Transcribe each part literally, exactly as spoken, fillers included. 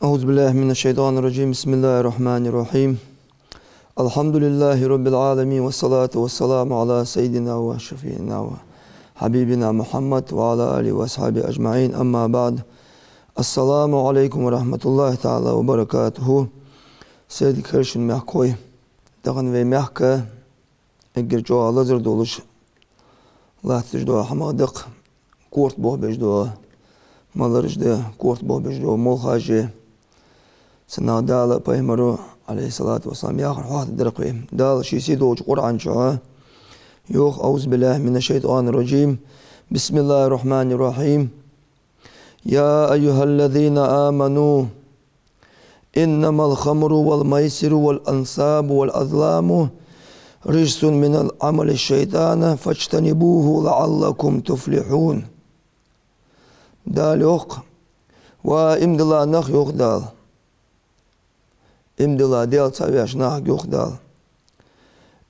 أعوذ بالله من الشيطان الرجيم. بسم الله الرحمن الرحيم. الحمد لله رب العالمين، والصلاة والسلام على سيدنا وشفيعنا وحبيبنا محمد وعلى آله وأصحابه أجمعين. أما بعد. السلام عليكم ورحمة الله تعالى وبركاته. Сайре дика хийла шун, мехкахой. Тахан вай мехка эггара чӀоагӀа лазар долаш латташ дола хӀама да-кх, корта бохабеш дола, малараш да корта бохабеш дола молхаш. Цунах Дала, пайхамара, Ӏалайхи ссалату вассалам, яхар хьоахадаьдар-кх вай. Дала ший сийдолча Къуръан чу йоах: أعوذ بالله من الشيطان الرجيم. بسم الله الرحمن الرحيم. يا أيها الذين آمنوا إنما الخمر والميسر والأنصاب والأزلام رجس من عمل الشيطان فاجتنبوه لعلكم تفلحون. Дала йоах-кх: ва иман дилла нах, йоах Дала. Иман дилла, Даьла цаӀ веш нахага йоах Дала.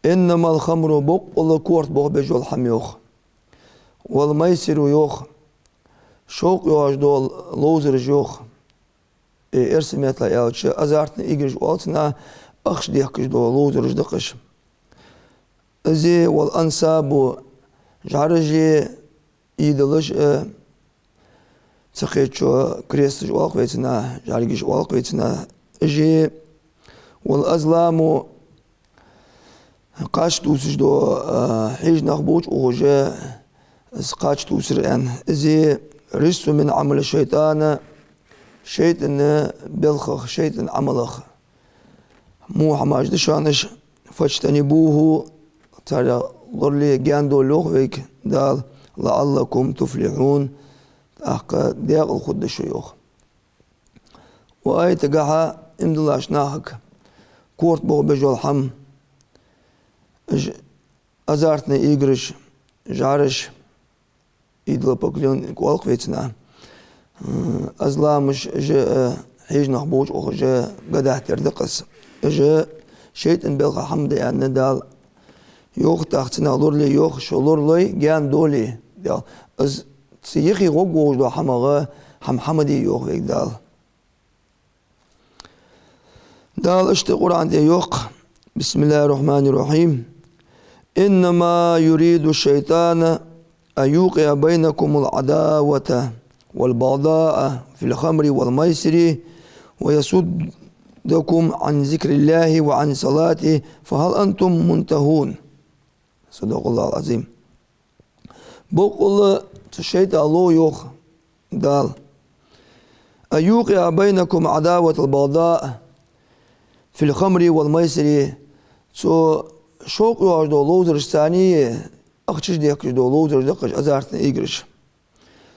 إنما الخمر, боккъала корта бохабеш йола хӀама, йоах. والميسر, йоах. Шовкъ йоагӀаш дола ловзараш, йоах. Э, эрсий меттала аьлча, азартни играш оал цунах, ахча дехкаш дола ловзараш да-кх уж. Из, والأنصاب, жӀараш, идолаш, э, цу кхетачо кресташ оал-кх вай цунах, жӀаргаш оал-кх вай цунах. Уж, والأزلام, кхача тувсаш дола, а, хьежа нах болча, укхаза из кхача тувсар аьнна. Из رجس من عمل الشيطان, шайтӀан белхах, шайтӀан Ӏамалах во хӀамаш да шоана уж. فاجتنبوه, царех лорале, гаьна довла, йоах вайга Дала, لعلكم تفلحون, тӀаккха даькъала хургда шо, йоах. Укх аятагахьа иман диллача нахага корта бохабеш йола хӀама, уж азартни играш, жӀараш, идолопоклонник оал-кх вай цунах, азламаш, уж, э, хьежа нах болча, укхаза гадахьтер да-кх из. Уж шайтӀан белха хӀама да аьнна Дала йоах, тӀаккха цунах лорале, йоах, шо лоралой, гаьна довле, Дала. Из цу юхе гӀоргволаш дола хӀамах хӀама хьа ма де, йоах вайга Дала. Дала иштта Къуръан тӀа йоах: بسم الله الرحمن الرحيم. إنما يريد الشيطان أن يوقع بينكم العداوة والبغضاء في الخمر والميسر ويصدكم عن ذكر الله وعن الصلاة فهل أنتم منتهون. صدق الله العظيم. Боккъала цу шайтӀа лов, йоах Дала, أن يوقع بينكم العداوة والبغضاء في الخمر والميسر, цу шовкъ йоагӀаш долча ловзарашца а, ахчаш дехкаш дола ловзараш да-кх уж, азартни играш.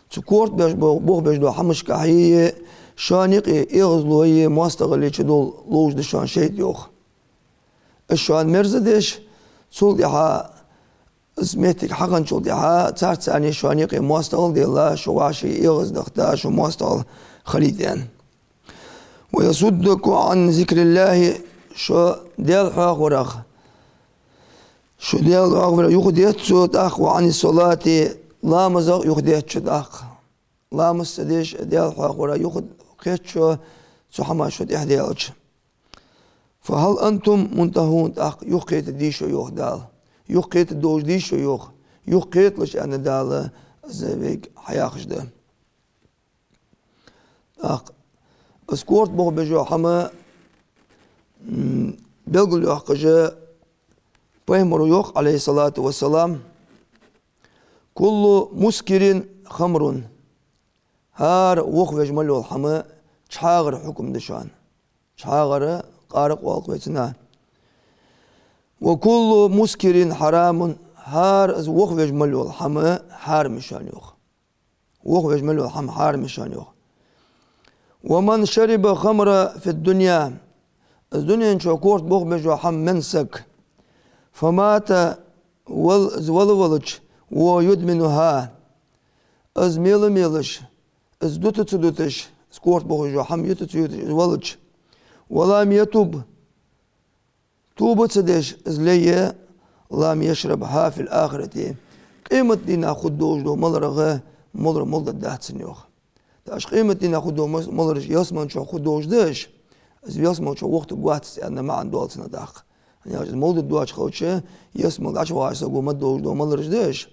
Цу корта беш бо-, бохабеш долча хӀамашкахьа а шоана юкъе эгӀазло а, моастагӀал а чудовла ловш да шоана шайтӀа, йоах. Из шоана мерза деш, цул тӀехьа из моттиг хьахинначул тӀехьа, царца а шоана юкъе моастагӀал а делла, шо вӀаший эгӀаздахийта, шо моастагӀал хилийта аьнна. ويصدكم عن ذكر الله, шо Даьла хьоахаварах, шо Даьла хьоахаварах юхадетт цо тӀаккха, وعن الصلاة, ламазах юхадетт шо тӀаккха. Ламаз ца деш, Даьла хьоахаварах юхакхет шо, цу хӀамах шо тӀехдаьлча. فهل أنتم منتهون, тӀаккха юхакхетаргдий шо, йоах Дала. Юхакхетаргдолаш дий шо, йоах. Юхакхеталаш, аьнна, Дала из вайга хьаяхаш да. ТӀаккха из корта бохабеш йола хӀама, м, белгалйоаккхаш пайхамара йоах, Ӏалайхи ссалату вассалам: كل مسكر خمر. ХӀара вохавеш мел йола хӀама чхьагӀара хьукам да шоана. ЧхьагӀара къаракъ оал-кх вай цунах. وكل مسكر حرام. ХӀара из вохавеш мел йола хӀама хьарам я шоана, йоах. Вохавеш мел йола хӀама хьарам я шоана, йоах. ومن شرب الخمر في الدنيا. Из дунен чу корта бохабеш йола хӀама менна саг, فمات, вал-, из вала велча, وهو يدمنها. Из мела а мелаш, из юта ца юташ, из корта бохабеш йола хӀама юта ца юташ из велча, ولم يتب, тоба ца деш из ле а, لم يشربها في الآخرة. Къематдийнахьа хургдолаш дола маларгӀа малар мел дергдац цунна, йоах. Аш къематдийнахьа хургдола мас-, малараш ялсмален чу хургдолаш да уж, из ялсмален чу вахийтаргвац аьнна маӀан долаш да тӀаккха. ХӀана аьлча из малад доацаш хилча, ялсмале дӀачувоагӀаш саго ма долаш дола малараш да уж.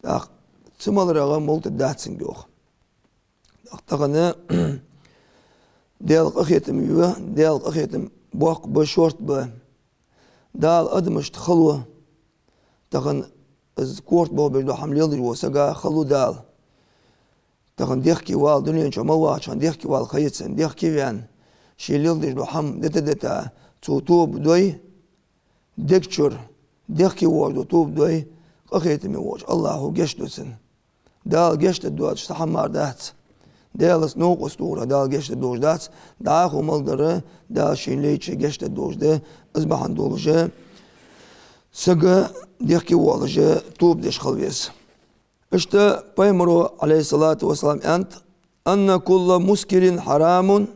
ТӀаккха цу маларагӀа малад дац цунга, йоах. ТӀаккха тахан Даьла къахетам я, Даьла къахетам боккха ба, шортта ба. Дала адамашта хало, тахан из корта бохабеш дола хӀама леладеш волча сага хало Дала. Тахан дехке вала, дунен чу мел вахача хана дехке вала ха я цун, дехке ваьнна, ше леладеш дола хӀама дита-дита, цо тоба дой, дег чура дехке воагӀаш дола тоба дой, къахетаме волча АллахӀо гешт ду цунна. Дала гешт дергдоацаш цхьа хӀама мара дац. Даьлаца новкъост тохарах Дала гешт дергдолаш дац. ДӀахо мел дар Дала шийна лайча гешт дергдолаш да, из бахьан долаш саг дехке воалаш тоба деш хила веза. Иштта Пайхамаро, Ӏалайхи ссалату вассалам, аьннад: «أن كل مسكر حرام».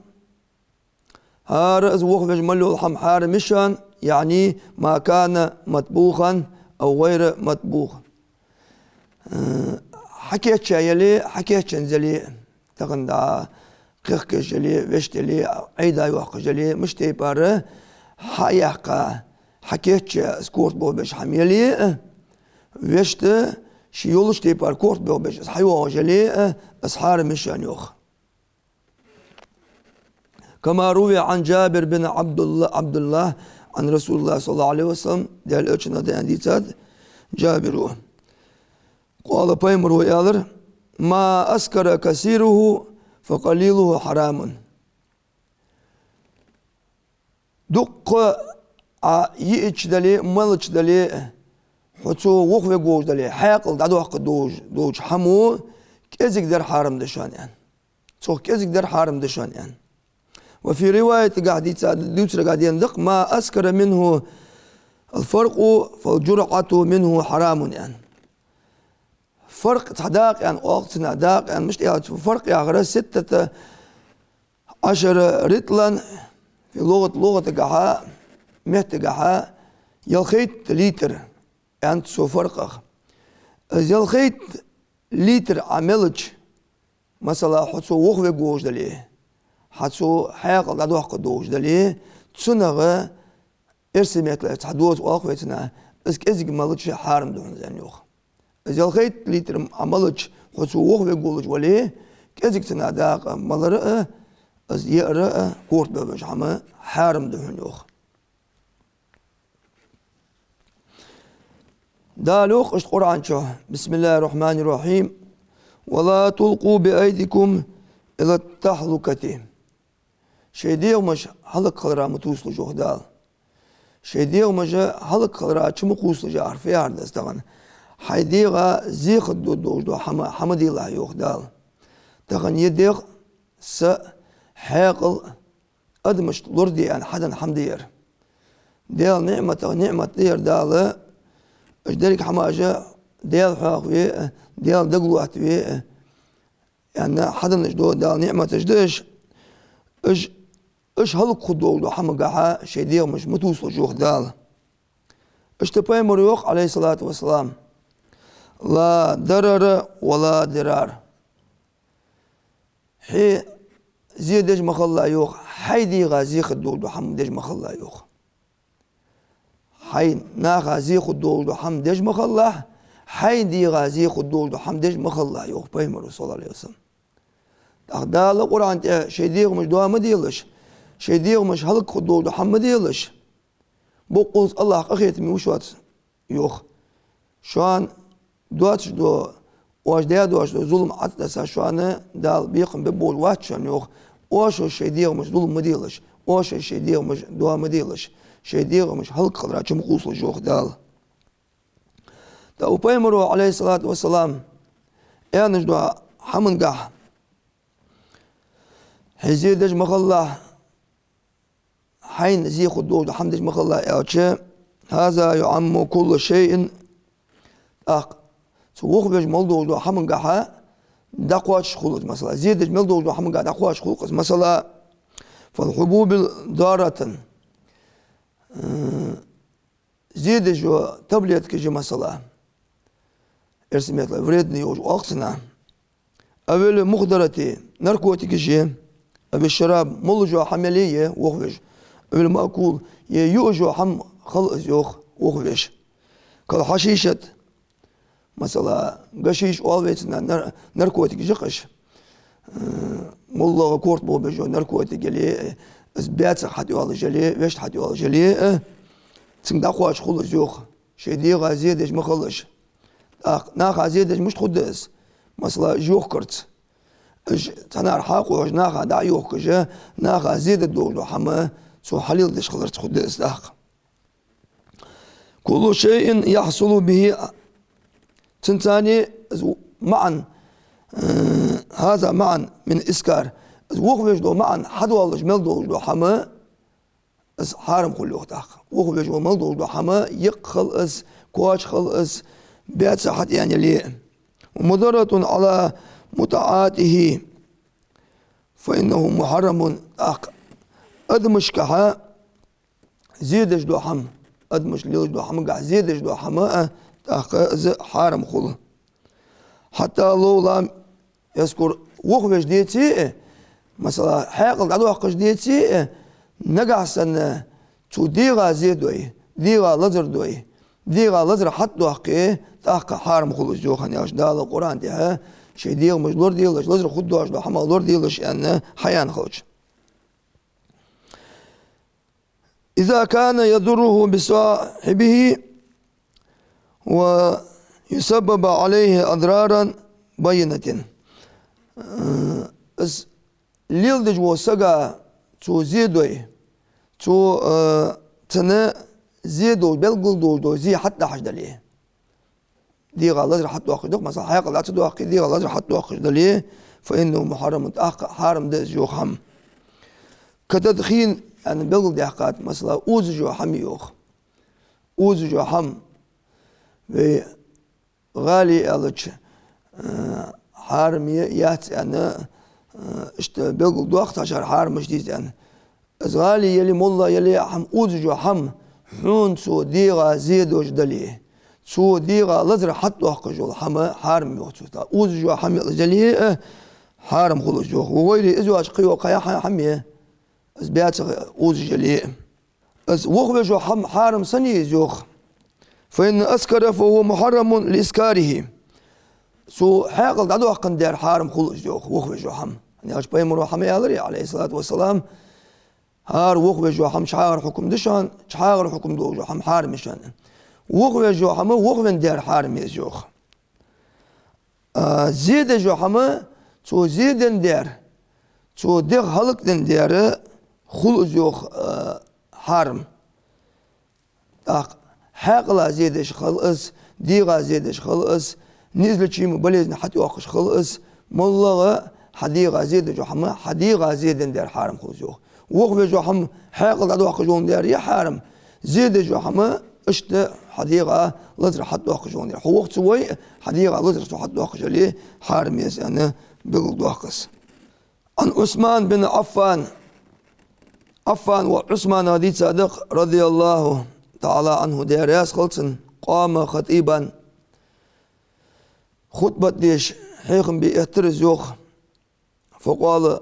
ХӀара из вохавеш мел йола хӀама хьарам я шоана, яӀни, ما كان مطبوخا أو غير مطبوخ. Э, хьакийчъяь яле, хьакийчъенза яле, тахан дӀа кхехкаш яле, вешта яле, Ӏайда йоаккхаш яле, мишта тайпара хьаяьккха, хьакийчъяь из корта бохабеш хӀама яле а, вешта, ше йолча тайпара корта бохабеш из хьайоагӀаш яле а, из хьарам я шоана, йоах. كما روي عن جابر بن عبد الله، عبد الله عن رسول الله صلى الله عليه وسلم, Даьла Элчангара да аьнна дийцад Джабира. قال, Пайхамаро аьлар: «ما أسكر كثيره فقليله حرام». Дукха Ӏа йиъча дале, малача дале, хьо цо вохавергволаш дале, хьаькъал дӀадоаккхаргдолаш долча хӀамо кӀезига дар хьарам да шоана, аьнна. Цох кӀезига дар хьарам да шоана, аьнна. وفي رواية, гахь дийца, дувцарагахь денна да-кх: «ما أسكر منه الفرق فالجرعة منه حرام», аьнна. Фаркъ, цхьа дакъа аьнна оал-кх цунах, дакъа аьнна мишта аьлча, фаркъ яхар ستة عشر رطلا, фи лугӀат, лугӀатагахьа, меттагахьа ялхайтта литр аьннад цо фаркъах. Из ялхайтта литр Ӏа мелача, масала, хьо цо вохавергволаш дале, хьа цо хьаькъал дӀадоаккхаргдолаш дале, цунах эрсий меттала цхьа доаза оал-кх вай цунах, из кӀезига малача хьарам да хьона из, аьнна, йоах. Из ялхайтта литр Ӏа малача, хьо цо вохавергволаш вале, кӀезига цунах дакъа малар а, из яар а, корта бохабеш хӀама хьарам да хьона, йоах. Дала йоах иштта Къуръан чу: بسم الله الرحمن الرحيم. «ولا تلقوا بأيديكم إلى التهلكة». Шоай дегӀамаш хӀалакхилара ма тувсалаш, йоах Дала. Шоай дегӀамаш хӀалакхилара чу ма кхувсалаш, яхар фу яхар да из тахан? Хьай дегӀа зе хургдолаш дола хӀама, хӀама ма делахь, йоах Дала. Тахан ер дегӀ, са, хьаькъал, адамашта лораде аьнна хьаденна хӀама да ер. Даьла ниӀматех ниӀмат да ер Дала, уж деррига хӀамаш Даьла хьоахаве а, Даьла дагалоаттаве а аьнна хьаденна дола Даьла ниӀматаш да уж. Уж, уж хӀалакхургдолаш дола хӀамагахьа шоай дегӀамаш ма тувсалаш, йоах Дала. Иштта Пайхамаро йоах, Ӏалайхи ссалату вассалам: «لا ضرر ولا ضرار». Хье зе деш ма хилалахь, йоах, хьай дегӀа зе хургдолаш дола хӀама деш ма хилалахь, йоах. Хьай наха зе хургдолаш дола хӀама деш ма хилалахь, хьай дегӀа зе хургдолаш дола хӀама деш ма хилалахь, йоах Пайхамаро, صلى الله عليه وسلم. ТӀаккха Дала Къуръан тӀа шоай дегӀамаш доа ма делаш, шоай дегӀамаш хӀалакхургдолаш дола хӀама ма делаш. Боккъонца АллахӀ къахетаме ва шоаца, йоах. Шоана доацаш дола, оаш даь доацаш дола зулам Ӏа тӀа даса шоана Дала бекхам бергболаш вац шоана, йоах. Оаш шоай дегӀамаш зулам ма делаш, оаш шоай дегӀамаш доа ма делаш, шоай дегӀамаш хӀалакхилара чу ма кхувсалаш, йоах Дала. ТӀаккха Пайхамаро, Ӏалайхи ссалату вассалам, аьнна дола хӀамангахьа: хье зе деш ма хилалахь, хьайна зе хургдолаш дола хӀама деш ма хилалахь, аьлча, «هذا يعم كل شيء». ТӀаккха цу вохавеш мел долаш долча хӀамангахьа дӀакхоачаш хул из, масала. Зе деш мел долаш долча хӀамангахьа дӀакхоачаш хул-кх из, масала. «فالحبوب ضارة». Э, зе деш йола таблеткаш я, масала. Эрсий меттала вредный йолаш оал-кх цунах. أو المخدرات, наркотикаш я, أو الشراب, молаш йола хӀама яле я вохавеш, أو المأكول, е юаш йола хӀама хила из йоах вохавеш. كالحشيشة, масала, гашиш оал вай цунах, нар-, наркотикаш я-кх уж. Э, моллагӀа корта бохабеш йола наркотик яле, из баьцах хьатӀайоалаш яле, вешта хьатӀайоалаш яле, э, цунга дӀакхоачаш хул из йоах. Шоай дегӀа зе деш ма хилалаш. ТӀаккха наха зе деш мишта хургда из? Масала, йохкарца. Уж цхьаннахьара хьакъехьа наха дӀа а йохкаш, наха зе дергдолаш дола хӀама цо хьалеладеш хиларца хургда из тӀаккха. كل شيء يحصل به, цунцара из маӀан, э, هذا معا من الإسكار, из вохавеш дола маӀан хьадоаллаш мел долаш дола хӀама, из хьарам хул йоах тӀаккха. Вохавеш вола мел долаш дола хӀама, йикъ хила из, коч хила из, баьцах хьатӀаяьнна яле а. ومضرة على متعاطيه فإنه محرم, тӀаккха адамашкахьа зе деш дола хӀама, адамаша лелаш долча хӀамагахьа зе деш дола хӀама а тӀаккха из хьарам хул. حتى لو لم يسكر, вохавеш деце а, масала, хьаькъал дӀадоаккхаш деце а, нагахьа санна цо дегӀа зе дой, дегӀа лазар дой, дегӀа лазар хьатӀадоаккхе, тӀаккха хьарам хул из йоах, хӀана аьлча Дала Къуръан тӀа шоай дегӀамаш лораделаш, лазар хургдолаш дола хӀама лораделаш аьнна хьаяьнна хилча. إذا كان يضر بصاحبه ويسبب عليه أضرارا بينة. Э, из леладеш волча сага цо зе дой, цо, э, цунна зе долаш, белгала долаш дола зе хьатӀадахьаш дале. ДегӀа лазар хьатӀадоаккхаш да-кх, масала, хьаькъал дӀа ца доаккхе, дегӀа лазар хьатӀадоаккхаш дале, فإنه محرم, тӀаккха хьарам да из йоах хӀама. كالتدخين, аьнна, белгалдаьккхад, масала, озаш йола хӀама йоах. Озаш йола хӀама. Вай гӀалий аьлча, э, хьарам я, яц аьнна, э, иштта белгалдоаккх цхьа шера хьарамаш да из аьнна. Из гӀалий яле, молла яле, хӀама озаш йола хӀама, хьона цо дегӀа зе деш дале, цо дегӀа лазар хьатӀадоаккхаш йола хӀама хьарам йоах цо. ТӀаккха озаш йола хӀама яле а, хьарам хул из йоах. وغيره, из йоацаш кхыйола кхы яха хӀама я, из баьцах озаш яле а. Из вохавеш йола хӀама хьарам санна я из йоах. فإن أسكر فهو محرم لإسكاره. Цо хьаькъал дӀадоаккхандаь хьарам хул из йоах, вохавеш йола хӀама. ХӀана аьлча пайхамара хӀама аьлар, عليه الصلاة والسلام, хӀара вохавеш йола хӀама чхьагӀара хьукам да шоана, чхьагӀара хьукам долаш йола хӀама хьарам я шоана. Вохавеш йола хӀама вохавендаь хьарам я из йоах. А, зе деш йола хӀама, цо зе деннадаь, цо дегӀ хӀалакденнадаь хул из йоах, а, хьарам. ТӀаккха хьаькъала зе деш хила из, дегӀа зе деш хила из, неизлечимая болезнь хьатӀайоаккхаш хила из, моллагӀа хьа дегӀа зе деш йола хӀама, хьа дегӀа зе деннадаь хьарам хул из йоах. Вохавеш йола хӀама хьаькъал дӀадоаккхаш воландаь я хьарам, зе деш йола хӀама иштта хьа дегӀа лазар хьатӀадоаккхаш воландаь. Хьо вохаве ца вой, хьа дегӀа лазар цо хьатӀадоаккхаш яле, хьарам я из аьнна белгалдоаккх аз. عن عثمان بن عفان. Ӏаффан воӀ Ӏусманах дийцад-кх, رضي الله تعالى عنه, Даьла раьза хилва цунна, قام خطيبا, хутбат деш, хьехам бе эттар из йоах. فقال,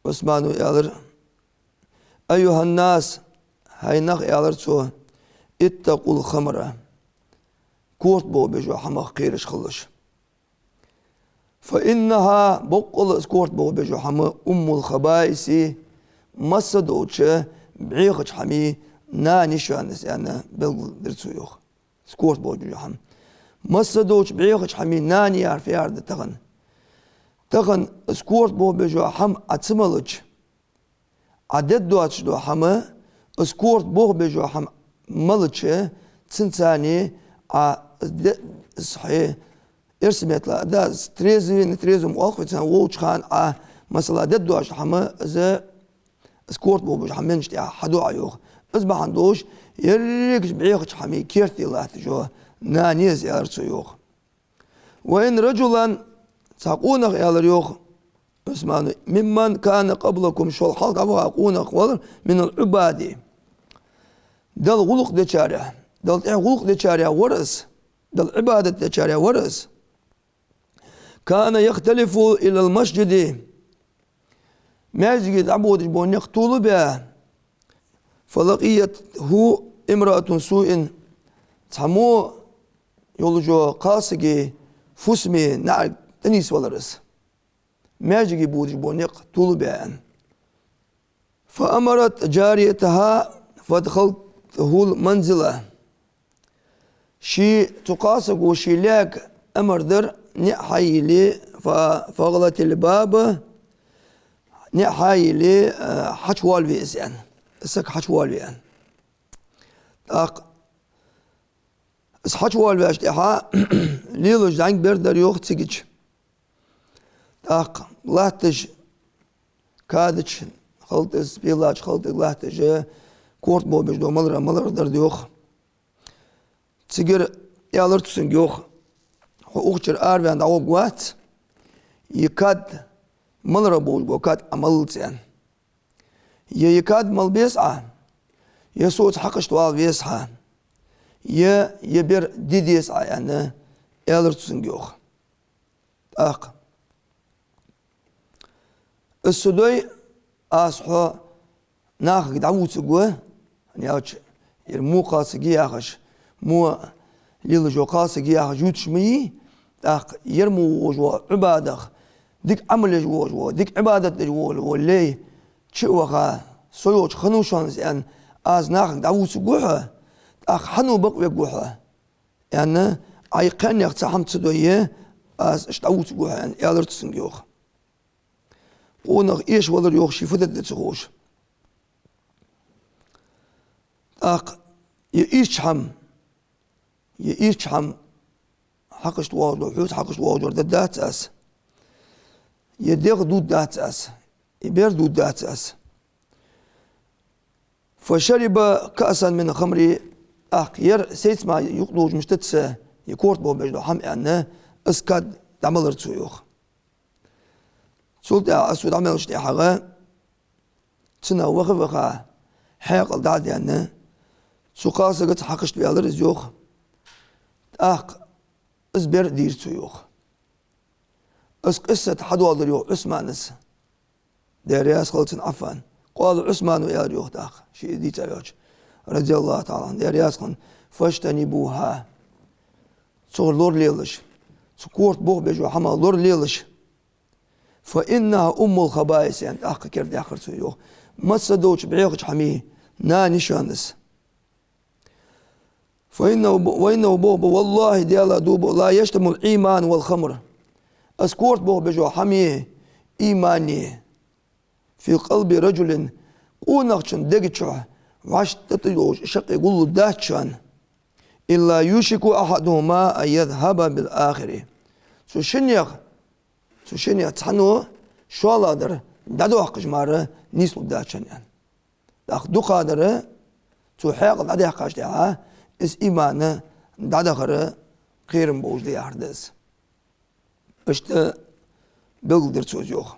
Ӏусмана аьлар: أيها الناس, хӀай нах, аьлар цо, اتقوا الخمر, корта бохабеш йола хӀамах кхераш хилалаш. فإنها, боккъала из корта бохабеш йола хӀама, أم الخبائث, масса долча бӀехача хӀамий нана я шоана из, аьнна, белгалдир цо йоах. Из корта бохабеш йола хӀама масса долча бӀехача хӀамий нана я яхар фу яхар да тахан? Тахан из корта бохабеш йола хӀама Ӏа ца малача, Ӏа дергда доацаш дола хӀама, из корта бохабеш йола хӀама малача, цунцара Ӏа де-, из хье-, эрсий меттала, да, из трезвый, нетрезвый ма оал-кх вай цунах, волча хана Ӏа, масала, дергда доацаш дола хӀама, из, из корта бохабеш йола хӀама меннача тӀехьа хьадоагӀа йоах. Из бахьан долаш, ерригача бӀехача хӀамий керте латташ йола нана я из, аьлар цо йоах. وإن رجلا, цхьа къонах, аьлар йоах Ӏусмана, ممن كان قبلكم, шул хьалха дӀаваха къонах вар, من العباد, Далла гӀулакх дечарех, Далла тӀехьа гӀулакх дечарех вар из, Далла Ӏибадат дечарех вар из. كان يختلف إلى المسجد. Маьждиге дӀабодаш бола никъ толабаь, فلقيته امرأة سوء, цхьа мо йолча кхалсага фусаме наӀарга тӀанийсвелар из. Маьждиге бодаш бола никъ толабаь аьнна. فأمرت جاريتها فأدخلته المنزل. Ший, цу кхалсаго ший лаьга амар даьр, ниӀ хьайийле, ف-، فأغلق الباب, ниӀ хьайийле, а, хьачувоалаве из аьнна. Из саг хьачувоалаве аьнна. ТӀаккха из хьачувоалаваьча тӀехьа лелаш зӀамига бер дар йоах цигача. ТӀаккха латташ кадача халтӀа, пелача халтӀа латташ, корта бохабеш дола малар, малар дар йоах. Цигара аьлар цо цунга йоах: «Хьо укх чура араваьнна дӀаваргвац, ер кад, маларах болаш бола кад Ӏа маллалца», аьнна. «Е ер кад мала беза Ӏа, е соца хьакхашта вала веза хьа, е ер бер де деза Ӏа», аьнна, аьлар цо цунга йоах. ТӀаккха: «Из со дой, аз хьо нахага дӀавувцаргва, хӀана аьлча ер мо кхалсаг я яхаш, мо лелаш йола кхалсаг я яхаш ювцаш ма йий, тӀаккха ер мо волаш вола Ӏибадат, дика Ӏамал еш волаш вола, дика Ӏибадат деш вола, вола лай чу а ваха, со йолча хиннав шоана из аьнна, аз нахага дӀавувцаргва хьо, тӀаккха хьан бакъвергва хьо», аьнна, «Ӏа кхаьннех цхьа хӀама ца дой, аз иштта дӀавувцаргва хьо», аьнна, аьлар цо цунга йоах. Къонах эшавелар йоах, ше фу дергда ца ховш. ТӀаккха: «Е ийрча хӀама, е ийрча хӀама хьакхашта воагӀаш дар, хьоца хьакхашта воагӀаш дар дергдац аз, е дегӀ дергдац аз, е бер дергдац аз». فشرب كأسا من خمر. ТӀаккха ер сеца мара юкъедолаш мишта да са, е корта бохабеш дола хӀама аьнна, из кад дӀамалар цо йоах. Цул тӀехьагӀа, из цо дӀамелча тӀехьагӀа, цунах ваха-ваха, хьаькъал дӀа а даьнна, цу кхалсагаца хьакхашта ваьлар из йоах. ТӀаккха из бер дийра цо йоах. Из къиссат хьадоаладир йоах Ӏусмана. Даьла раьза хилва цунна, Ӏаффан. قال عثمان, аьлар йоах тӀаккха, ше из дийца а йоацаш, رضي الله تعالى عنه, Даьла раьза хилва цунна: فاجتنبوها. Цох лоралелаш. Цу корта бохабеш йола хӀамах лоралелаш. فإنها أم الخبائث, аьнна, тӀаккха кердадаьхар цо йоах. Массадолча бӀехача хӀамий нана я шоана из. فإنه, وإنه, бо-, бо-, والله, Даьлах дув буъ, لا يجتمع الإيمان والخمر. Из корта бохабеш йола хӀамеи имани في قلب رجل, къонахчун дега чу вӀаштӀехьа йолаш шаккхе гуллуш дац шоана. إلا يوشك أحدهما أن يذهب بالآخر. Цу шиннех, цу шиннех цхьанне шоллагӀдар дӀадоаккхаш мара нийслургдац шоана, аьнна. ТӀаккха дукхагӀдар, цо хьаькъал дӀадаьккхача тӀехьа, из иман дӀадахар кхерам болаш да яхар да из. Иштта белгалдир цо из йоах.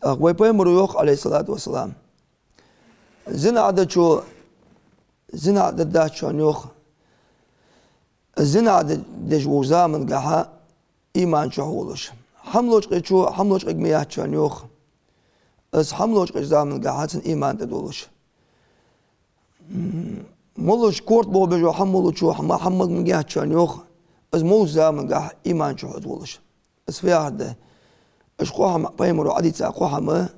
ТӀаккха вай пайхамара йоах, عليه الصلاة والسلام: зина дечо, зина дергдац шоана йоах, зина де-, деш волча замангахьа иман чу волаш. Хьамлочкъечо хьамлочкъег ма яц шоана йоах, из хьамлочкъеча замангахьа цун иман тӀадолаш. М, молаш корта бохабеш йола хӀама молачо хьама-, хьаммаг ма яц шоана йоах, из молча замангахьа иман чу волаш. Из фу яхар да? Уж кхо хӀама, пайхамара Ӏадийца кхо хӀама,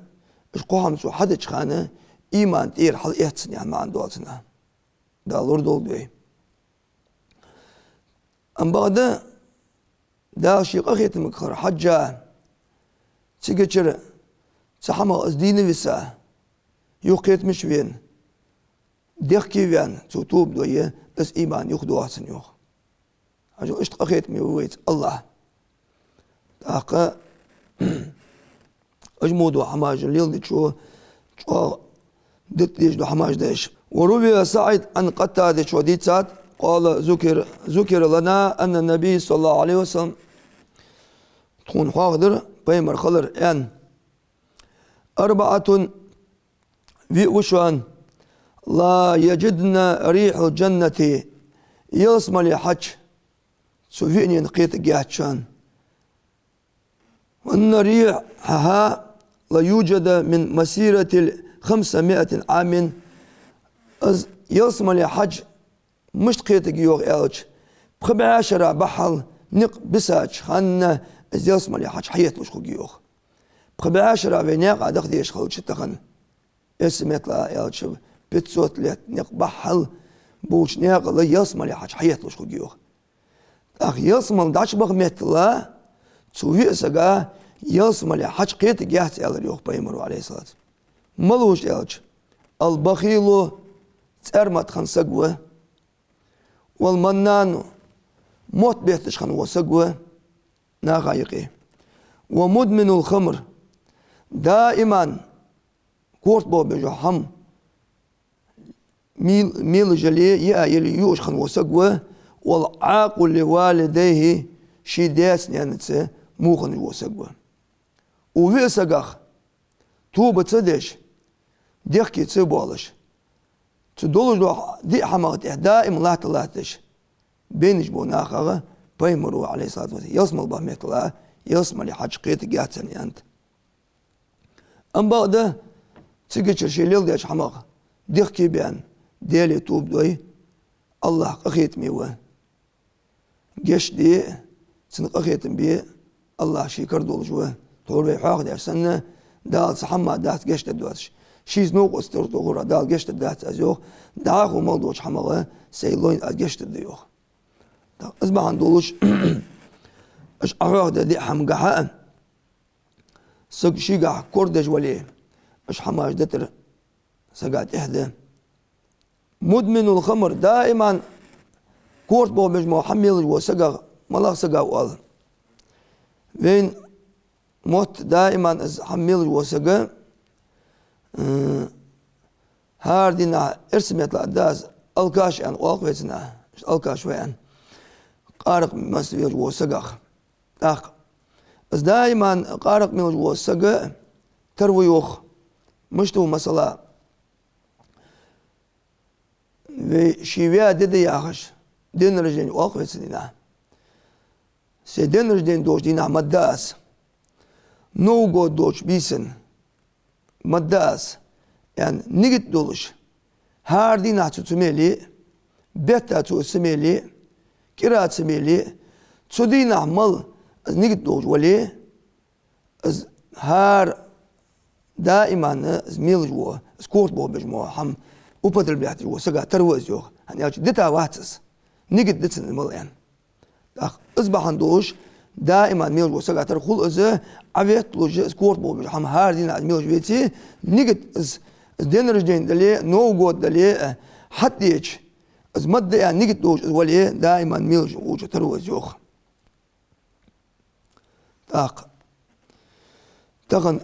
уж кхо хӀама цо хьадеча хана иман тӀера хьалъэц цун яха маӀан доацаш. Дала лорадолда вай. Амма бакъда, Дала ший къахетамагара хьежжа, цигачара цхьа хӀамах из дийна виса, юхакхетамаш вена, дехке ваьнна, цо тоба дой, из иман юхадоагӀа цун йоах. Хьажал, иштта къахетаме ва вайца АллахӀ. ТӀаккха уж мо дола хӀамаш леладечо чӀоагӀа дита дезаш дола хӀамаш да уж. وروي سعيد عن قتادة, цо дийцад, قال: ذكر، ذكر لنا أن النبي صلى الله عليه وسلم, тхона хьоахадир пайхамар хилар аьнна. أربعة, виъ ва шоана, لا يجدن ريح الجنة, ялсмале хьача цу виънена кхетаргьяц шоана. وأن ريحها ليوجد من مسيرة خمسمائة عام. Из ялсмале хьаж мишта кхетаргья йоах аьлча, пхи бӀаь шера бахьал никъ бисача хана из ялсмале хьаж хьаетталуш хургья йоах. Пхи бӀаь шера вай наькъа даха дезаш хилча тахан, эрсий меттала аьлча, пятьсот лет никъ бахьал болча наькъала ялсмале хьаж хьаетталуш хургья йоах. ТӀаккха ялсмала дӀачубаха меттала цу виъ сага ялсмале хьаж кхетаргьяц аьлар йоах пайхамаро, Ӏалайхи ссалату. Малув уж аьлча: البخيل, цӀармат хинна саг ва, والمنان, мотт бетташ хинна вола саг ва наха юкъе, ومدمن الخمر, даиман корта бохабеш йола хӀама мел-, мелаш яле, йиа яле юаш хинна вола саг ва, والعاق لوالديه, ший даьца-наьнаца во хинна вола саг ва. Укх виъ сагах тоба ца деш, дехке ца боалаш, цу долаш долча диъ хӀамах тӀехьа даим латта латташ, бейнаш бола нахах пайхамаро, Ӏалайхи ссалату вассалам, ялсмала баха меттала ялсмале хьаж кхетаргьяц царна аьннад. Амма бакъда, цигачара ше леладеча хӀамах дехке баьнна, Даьлага тоба дой, АллахӀ къахетаме ва. Гешт де, цунна къахетам бе, АллахӀ ший кара долаш ва. Тхьовра вай хьоахадеш санна, Дала цхьа хӀама дац гешт дергдоацаш. Шийца новкъост тӀа тохара Дала гешт дергдац аз йоах, дӀахо мел долча хӀамах сай лойнна аз гешт дергда йоах. ТӀаккха из бахьан долаш, уж Ӏохьоахадаь диъ хӀамагахьа, саг шийгахьа кора деш вале, уж хӀамаш дитар сага тӀехьа да. مدمن الخمر, даиман корта бохабеш мо хӀама мелаш вола сагах, малагӀа саг ва оал. Вайна мотт даиман из хӀама мелаш вола саг, м, хӀара дийнахьа эрсий меттала дас алкаш аьнна оал-кх вай цунах, алкаш ва аьнна, къаракъ маса велаш вола сагах. ТӀаккха из даиман къаракъ мелаш вола саг тара ва йоах. Мишта ва масала? Вай ший ваь ди да яхаш, день рождения оал-кх вай цу дийнахьа. Сай день рождения долча дийнахьа ма дда аз. Новый год долча бийсан ма дда аз, аьнна, нигат долаш, хӀара дийнахьа цо ца меле, бетта цо ца меле, кӀира ца меле, цу дийнахьа мел из нигат долаш вале, из хӀара даиман из мелаш вола, из корта бохабеш мо хӀама употреблять деш вола сага тара ва из йоах. ХӀана аьлча дита вац из. Нигат да цун мел аьнна. ТӀаккха из бахьан долаш, даиман мелаш вола сага тара хул из, Ӏоветталуш из корта бохабеш хӀама хӀара дийнахьа из мелаш веце, нигат из, из день рождения дале, Новый год дале, хьатӀадеча, из ма дда аьнна нигат долаш из вале, даиман мелаш волча тара ва из йоах. ТӀаккха тахан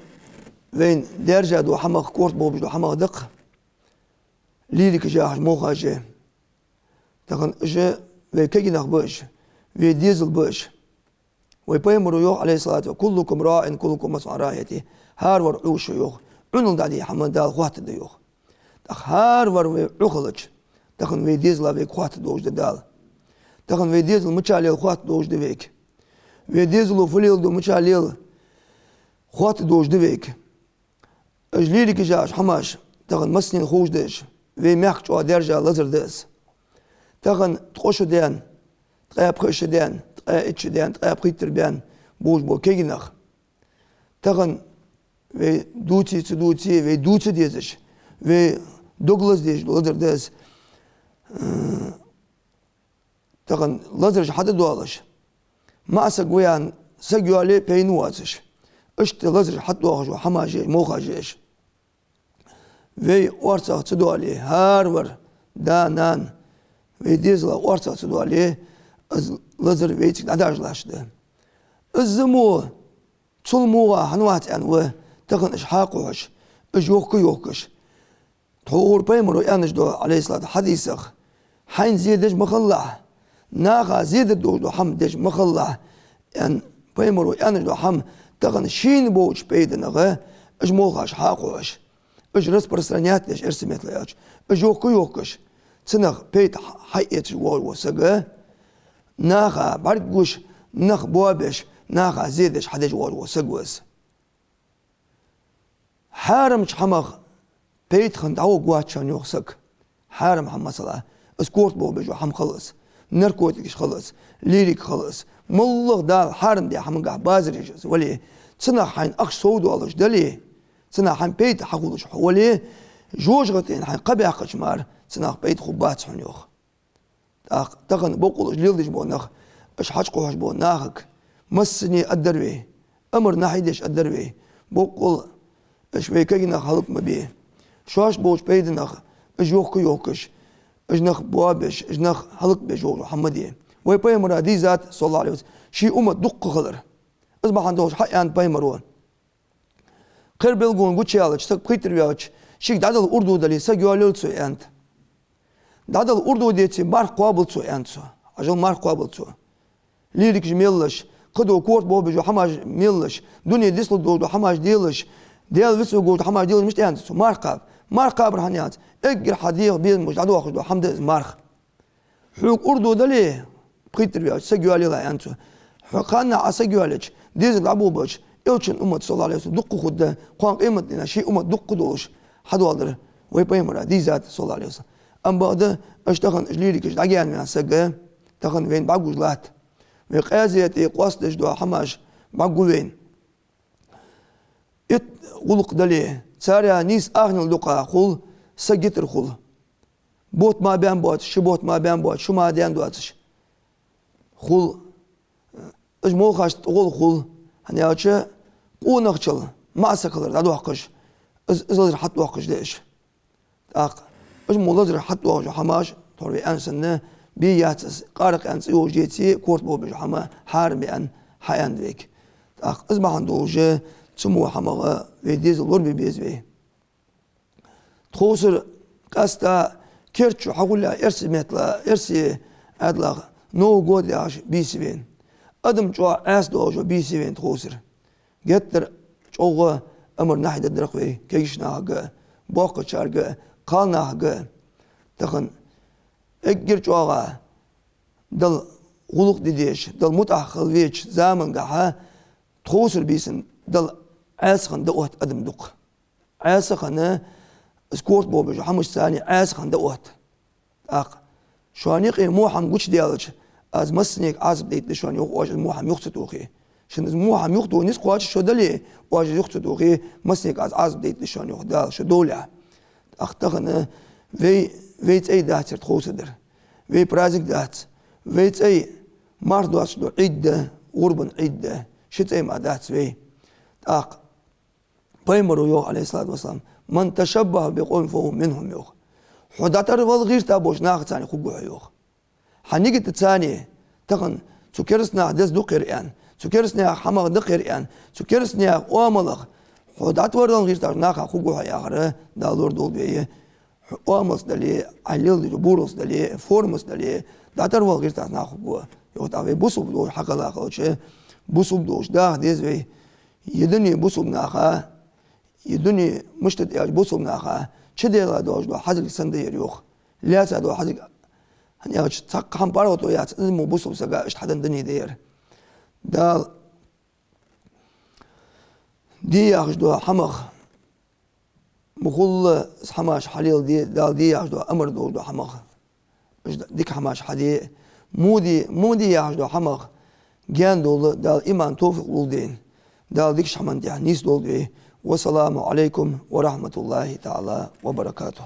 вайна даьржа дола хӀамах, корта бохабеш дола хӀамах да-кх лирикаш яхаш молхаш а. Тахан уж вай кагий нах ба уж, вай дезал ба уж. Вай пайхамаро йоах, Ӏалайхи ссалату: كلكم راع وكلكم مسؤول عن رعيته. ХӀара вар Ӏу ва, йоах. Ӏунал дӀадийха хӀама Дала хоаттаргда йоах. ТӀаккха хӀара вар вай Ӏу хилча, тахан вай дезала вайга хоаттаргдолаш да Дала. Тахан вай дезал мича лел хоаттаргдолаш да вайга. Вай дезало фу леладу, мича лел хоаттаргдолаш да вайга. Уж лирикаш яхаш хӀамаш тахан массанена ховш да уж, вай мехка чӀоагӀа даьржа лазар да из. Тахан ткъо шу даьнна, ткъаь пхи шу даьнна, ткъаь итт шу даьнна, ткъаь пхийттара баьнна болаш бола кагий нах. Тахан вай дувце а ца дувце, вай дувца дезаш, вай дог лаза дезаш лазар да из. Э, тахан лазараш хьатӀадоалаш, маӀа саг ва аьнна, саг йоалае пайна воацаш, иштта лазараш хьатӀадоахаш дола хӀамаш я уж, молхаш я уж. Вай орцагӀа ца доале, хӀара вар, да, нана, вай дезала орцагӀа ца доале, из лазар вайцига дӀадажа латташ да. Из мо цул мугӀа хӀана вац аьнна ва тахан уж хьакхухьаш, уж йохка-йохкаш. Тхьовра пайхамаро аьнна дола, Ӏалайхи ссалату, хьадисах: хьайна зе деш ма хилалахь, наха зе дергдолаш дола хӀама деш ма хилалахь, аьнна, пайхамаро аьнна дола хӀама тахан шийна болча пайданах уж молхаш хьакхухьаш, уж распространять деш, эрсий меттала аьлча, уж йохка-йохкаш, цунах пайда хьа-, хьаэцаш вола саг, наха бӀаргагуш, нах боабеш, наха зе деш хьадеш вола саг ва из. Хьарамча хӀамах пайда хинна дӀагӀоргвац шоана, йоах, саг. Хьарам хӀама, масала, из корта бохабеш йола хӀама хилац, наркотикаш хилац, лирика хилац, моллагӀа Дала хьарам даь хӀамангахьа базар еш из вале, цунах хьайна ахча совдоалаш дале, цунах хьайна пайда хьахулаш хьо вале, жожагӀатен хьайна кхаъ баьккхача мара цунах пайда хургбац хьона, йоах. ТӀаккха тахан боккъала уж леладеш бола нах, уж хьачукхухьаш бола нахага массане а аргдар вай, амар нахьи деш аргдар вай. Боккъала уж вай кагий нах хӀалак ма бе. Шоаш болча пайданах уж йохка-йохкаш, уж нах боабеш, уж нах хӀалакбеш йола хӀама ма де. Вай пайхамара дийзад, саллаллахӀу Ӏалайхи ва саллам, ший уммат дукха хилар. Из бахьан долаш хьааьннад пайхамаро: кхерабелгало гучаяьлча, саг пхийттара ваьлча, шийга дӀадала урдо дале, саг йоалаел цо, аьннад. ДӀадала урдо деце, марха кхоабал цо, аьннад цо. Ӏажал марха кхоабал цо. Лирикаш мелаш, кхыдола корта бохабеш йола хӀамаш мелаш, дуне дицлургдолаш дола хӀамаш делаш, Даьла вицваргволаш дола хӀамаш делаш, мишта аьннад цо? Марха кхаба. Марха кхабар хӀана аьннад цо? Эггара хьа дегӀа безам болаш дӀадоахаш дола хӀама да из марха. Хьога урдо дале, пхийттара ваьлча, саг йоалаелахь, аьннад цо. Хьо кханнахьа Ӏа саг йоалаелча, дезал дӀаболабелча, Элчан уммат, саллаллахӀу Ӏалайхи ва саллам, дукха хургда, кхоана къематдийнахьа ший уммат дукха долаш хьадоаладар вай пайхамара дийзад, саллаллахӀу Ӏалайхи ва саллам. Амма бакъда, уж тахан уж лирикаш дӀагаьна ваьнна саг, тахан вайна бӀаргагуш латт. Вай къаьстта тӀакхоачаш дола хӀамаш бӀаргагу вайна. Итт гӀулакх дале, царех нийса ахнел дукха хул, саг йитар хул. Бутт ма баьнна боацаш, ши бутт ма баьнна боацаш, шу ма даьнна доацаш хул. Уж молхашта тӀагӀолла хул, хӀана аьлча къонахчал маӀа саг хилар дӀадоаккхаш, из, из лазар хьатӀадоаккхаш да уж. ТӀаккха уж мо лазар хьатӀадоахаш дола хӀамаш, тхьовра вай аьнна санна, бе яц из, къаракъ аьнна цӀи йолаш деце, корта бохабеш йола хӀама хьарам я аьнна хьааьннад вайга. ТӀаккха из бахьан долаш цу мо хӀамах вай дезал лорабе беза вай. Тховсара къаьстта керда чу хьахуллалца, эрсий меттала, эрсий Ӏаьдалах Новый год яхаш бийса я вайна. Адам чӀоагӀа Ӏаьса долаш бийса я вайна тховсара. Геттара чӀоагӀа амар нахьи дергдар-кх вай кагийча нахага а, боккхачарга а, кхалнахага а. Тахан эггара чӀоагӀа Далла гӀулакх де дезаш, Далла мутӀахьа хила везача замангахьа тховсара бийсан Далла Ӏаьса хинна дӀаотт адам дукха. Ӏаьса хинна, из корта бохабеш йола хӀамашца цхьана Ӏаьса хинна дӀаотт. ТӀаккха шоана юкъе во хӀама гучадаьлча, аз массанега Ӏазап дайтаргда шоана, йоах, оаш из во хӀама юха ца тохе. Шун из во хӀама юхатоха низ кхоачаш шо дале, оаш из юха ца тохе, массанега аз Ӏазап дайтаргда шоана, йоах Дала, шо довлехь. ТӀаккха тахан вай, вай цӀай дац ер тховсара дар. Вай праздник дац. Вай цӀай марха доацаш дола Ӏид да, гӀурбан Ӏид да. Ши цӀай мара дац вай. ТӀаккха Пайхамаро йоах, Ӏалайхи ссалату вассалам: «من تشبه بقوم فهو منهم», йоах. Хьо дӀатарвала гӀерташ болча нахаца хургва хьо, йоах. Хьа нигатаца, тахан цу керастанаха деза дукха яр аьнна, цу керастанаьха хӀамах дакха яр аьнна, цу керастанаьха оамалах хьо дӀатарвала гӀерташ болча наха хургва хьо яхар Дала лорадолда вай. Хьа оамалца дале, Ӏа леладеча буралца дале, формаца дале, дӀатарвала гӀерташ болча наха хургва. Йоах, тӀаккха вай бусалба долаш хьакхелла хилча, бусалба долаш даха деза вай. Ер дуне бусалба наха, ер дуне мишта да аьлча бусалба наха чудоагӀа долаш дола хьазилг санна да ер, йоах. Лаьца дола хьазилг, хӀана аьлча цхьаккха хӀама паргӀато яц, из мо бусалба сага иштта хьаденна дуне да ер. Дала де яхаш дола хӀамах, мухулла хӀамаш хьалеладе, Дала де яхаш дола, амар долаш дола хӀамах, уж дика хӀамаш хьаде, во де, во де яхаш дола хӀамах гаьна довла, Дала иман, товфикъ лолда вайна. Дала дикача хӀаман тӀа нийсдолда вай. والسلام عليكم ورحمة الله تعالى وبركاته.